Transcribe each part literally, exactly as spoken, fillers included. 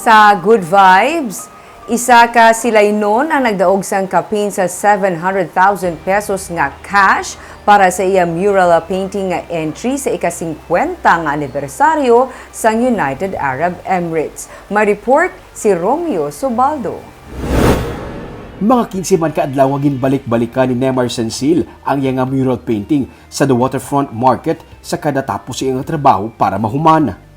Sa Good Vibes, isa ka Silaynon ang nagdaog sang kapin sa seven hundred thousand pesos nga cash para sa iya mural painting nga entry sa ika-singkwenta nga anibersaryo sang United Arab Emirates. May report si Romeo Subaldo. Mga kinse man ka adlaw nga ginbalik-balikan ni Nemar Sensil ang iya nga mural painting sa The Waterfront Market sa kada tapos sa iya nga trabaho para mahuman.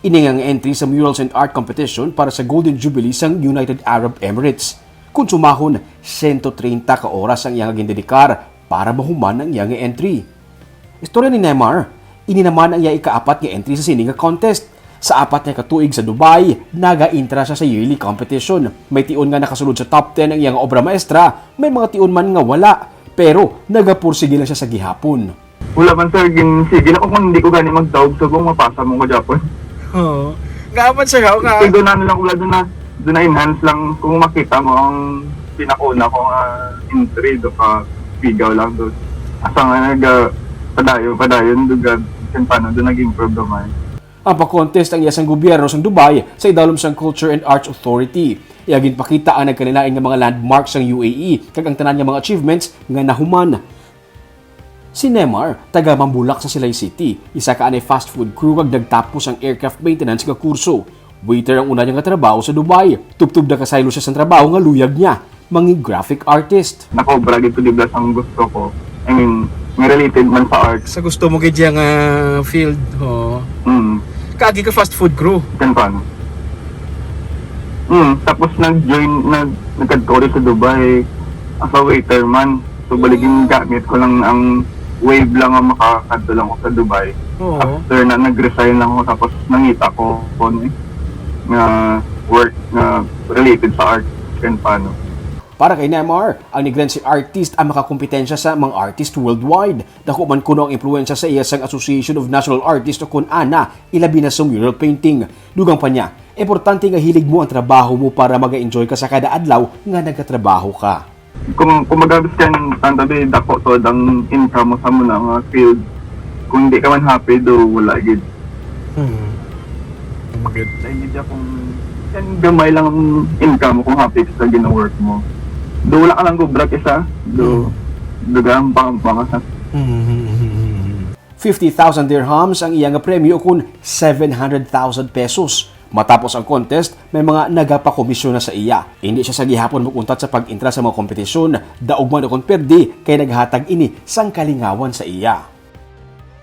Ini nga entry sa Murals and Art Competition para sa Golden Jubilee sang United Arab Emirates. Kung sumahon, sento treinta ka oras ang iya nga gindedikar para mahuman ang iya nga entry. Istorya ni Nemar, ini naman ang iya ikaapat nga entry sa sini nga contest. Sa apat niya ka tuig sa Dubai, nagaintra siya sa yearly competition. May tion nga nakasulod sa top ten ang iya nga obra maestra, may mga tion man nga wala. Pero nagapursige lang siya sa gihapon. Wala man, sir. Gin-, sige lang ko kung hindi ko gani magdaog, so kung mapasa mo ko, Japon. Oo. Nga man, sir, ho, nga Pero doon na lang, wala, doon na, doon na enhance lang kung makita mo ang pinakauna ko nga entry, do ka pigaw lang doon. Asa nga nag, ah, padayon, padayon, doon ka, kung paano doon nag-improve naman. Ang pa-contest ang iya sang gobyerno sang Dubai sa idalom sang Culture and Arts Authority. Iya ginpakita ang nagkalain-lain nga mga landmark sang U A E kag ang tanan nga mga achievements nga nahuman. Si Nemar, taga Mambulak sa Silay City, isa ka anay fast food crew kag nagtapos ang aircraft maintenance nga kurso. Waiter ang una niya nga trabaho sa Dubai. Tubtob nakasaylo siya sang trabaho nga luyag niya, mangi graphic artist. Nakobra gid ko, di ba, sang gusto ko. I mean, nga related man sa art. Sa gusto mo gid siya nga field, ho. Mm. Kaagi ka fast food crew. Kan paano? Mm, tapos nag-join, nag-, nagkadto ko sa Dubai as a waiter man. So, bali, gingamit ko lang ang Wave lang ang makakadto lang ko sa Dubai. Oo. After na, nag-resign lang ako, tapos nangita ko, ko, ano eh, nga work nga related sa art, kan paano. Para kay Nemar, ang Negrense artist ang makakompetensya sa mga artist worldwide. Dako man kuno ang impluwensya sa iya sang Association of National Artists o kon ana, ilabi na sa mural painting. Dugang pa niya, importante nga hilig mo ang trabaho mo para maga-enjoy ka sa kada adlaw nga nagatrabaho ka. Kung, kung magabis ka ng tantabi, dako to ang income mo sa muna nga field. Kung hindi ka man happy, do wala gid. Hmm. Magid. Dahil hindi kung, yan gamay lang ang income mo kung happy ka sa gina-work mo. Do wala ka lang gubra kisa, do, Hmm. do gampang-gampang ka sa Hmm. Fifty thousand dirhams ang iya nga premyo, kun seven hundred thousand pesos. Matapos ang contest, may mga nagapakomisyon na sa iya. Hindi siya sa gihapon mag-untat sa pag-entra sa mga kompetisyon, daog man o kon perdi, kay naghatag ini sang kalingawan sa iya.